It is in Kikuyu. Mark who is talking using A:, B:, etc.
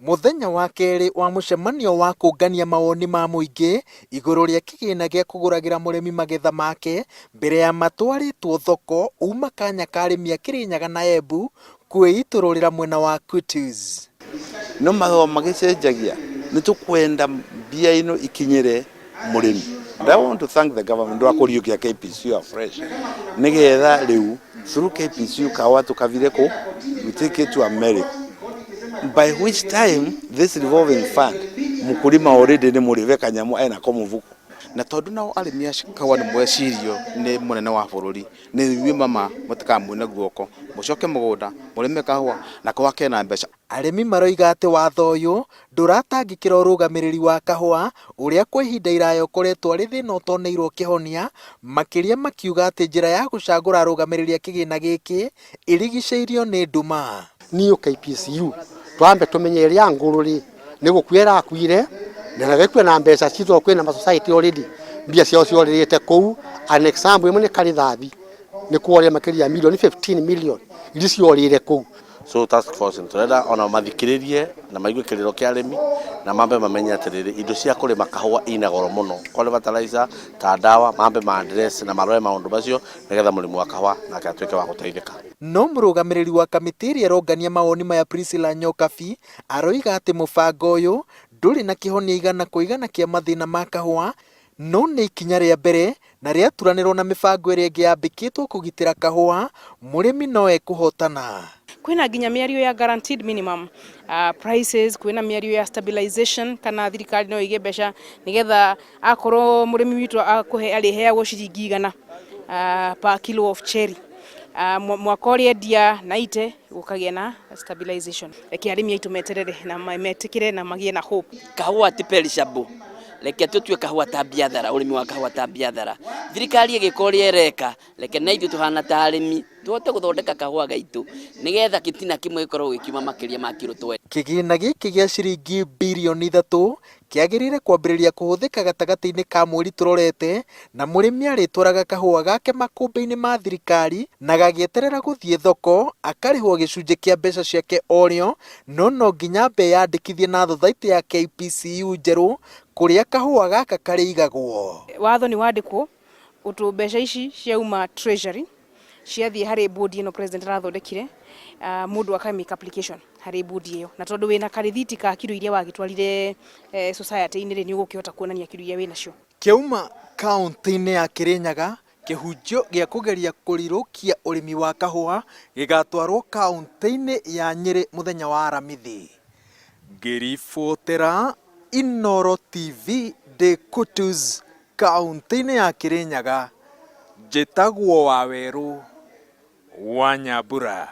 A: Mũthenya wa kerĩ wa mũcemanio wa kũngania mawoni ma mũingĩ igũrũ rĩa kĩgĩna gĩa kũgũragĩra mũrĩmi magetha make mbere ya matwarĩtwo thoko uma kanya ka arĩmi a Kĩrĩnyaga na Embu kwĩitũrũrĩra mwena wa Kutus.
B: No marũa magĩcenjagia nĩ tũkwenda mbia ĩno ikinyĩre mũrĩmi. And I want to thank the government wa kũriũkia KPCU afresh nĩgetha rĩu through KPCU kawa tũkavire kũ we take it to America by which time this revolving fund mũkulima already nĩ mũrĩve kanyamũ enako mũbuko.
C: Na tondũ nao arĩmi a kahũa nĩ mwecirio nĩ mũnene wa bũrũri, nĩ inyuĩ mama mũtikamune guoko, mũcoke mũgũnda mũrĩme kahũa na kahũa kena mbeca.
A: Arĩmi maroiga atĩ watho ũyũ ndũratangĩkĩra ũrũgamĩrĩri wa kahũa ũrĩa kwa ihinda iraya ũkoretwo arĩ thĩna ũtoneirwo kĩhonia, makĩria makiuga atĩ njĩra ya gũcagũra arũgamĩrĩri a kĩgĩna gĩkĩ ĩrigicĩirio nĩ nduma.
D: Niũ KPCU twambe tũmenye ĩrĩa ngũrũ rĩ nĩ gũkua ĩrakuire na gĩkue na mbeca citũ kwĩna ma society already mbia ciao ciorĩrĩte kũu. An example ĩmwe nĩ Karithathi nĩ kuoria makĩria ya milioni 15 million iria ciorĩire kũu.
E: So task force nĩtũrenda ona mathikĩrĩrie na maigue kĩrĩro kĩa arĩmi na mambe mamenye atĩrĩrĩ indo cia kũrĩma kahũa ina goro mũno korwo nĩ fertilizer ta ndawa mambe ma address na marore maũndũ macio nĩgetha mũrĩmi wa kahũa nake atuĩke wa gũteithĩka.
A: No mũrũgamĩrĩri wa kamĩtĩ ĩrĩa ĩrongania mawoni maya Priscilla Nyokabi aroiga atĩ mũbango ũyũ ndũrĩ na kĩhonia igana kwa igana kĩa mathĩna ma kahũa no nĩ ikinya rĩa mbere na rĩaturanĩrwo na mĩbango ĩrĩa ĩngĩ yambĩkĩtwo kũgitĩra kahũa mũrĩmi no ekũhotana.
F: Kwĩna nginya mĩario ya guaranteed minimum prices, kwĩna mĩario ya stabilization kana thirikari no ĩige mbeca nĩgetha akorwo mũrĩmi witũ akũhe arĩheagwo ciringi 100 per kilo of cherry. Mwaka ũrĩa endia 90 gũkagĩa na stabilization. Reke arĩmi aitũ meterere na metĩkĩre na magĩe na hope.
G: Kahũa ti perishable, reke tũtue kahũa ta biathara, ũrĩmi wa kahũa ta biathara. Thirikari ĩgĩka ũrĩa ĩreka, reke na ithuĩ tũhana ta arĩmi tũhote gũthondeka kahũa gaitũ nĩgetha gĩtina kĩmwe gĩkorwo gĩkiuma makĩria ma kiro 20.
A: Kĩgĩna gĩkĩ gĩa ciringi birioni 3 kĩagĩrĩire kwambĩrĩria kũhũthĩka gatagatĩ-inĩ ka mweri tũrorete na mũrĩmi arĩtwaraga kahũa gake makũmbĩ-inĩ ma thirikari na gagĩeterera gũthiĩ thoko akarĩhwo gĩcunjĩ kĩa mbeca ciake orĩo no no nginya ambe yandĩkithie na thothaitĩ ya KPCU njerũ kũrĩa kahũa gaka karĩigagwo.
F: Watho nĩ wandĩkwo ũtũ mbeca ici ciauma treasury ciathiĩ harĩ board ĩno president arathondekire, mũndũ aka make application harĩ board ĩyo na tondũ wĩna karĩthiti ka kiro iria wagĩtwarire society-inĩ rĩ, nĩ ũgũkĩhota kuonania kiro iria wĩnacio.
A: Kĩauma kaunti-inĩ ya Kĩrĩnyaga, kĩhunjio gĩa kũgeria kũrirũkia ũrĩmi wa kahũa gĩgatwarwo kaunti-inĩ ya Nyĩrĩ mũthenya wa Aramithi. Ngĩribotera Inooro TV ndĩ Kutus kaunti-inĩ ya Kĩrĩnyaga, njĩtagwo Wawerũ wa Nyambura.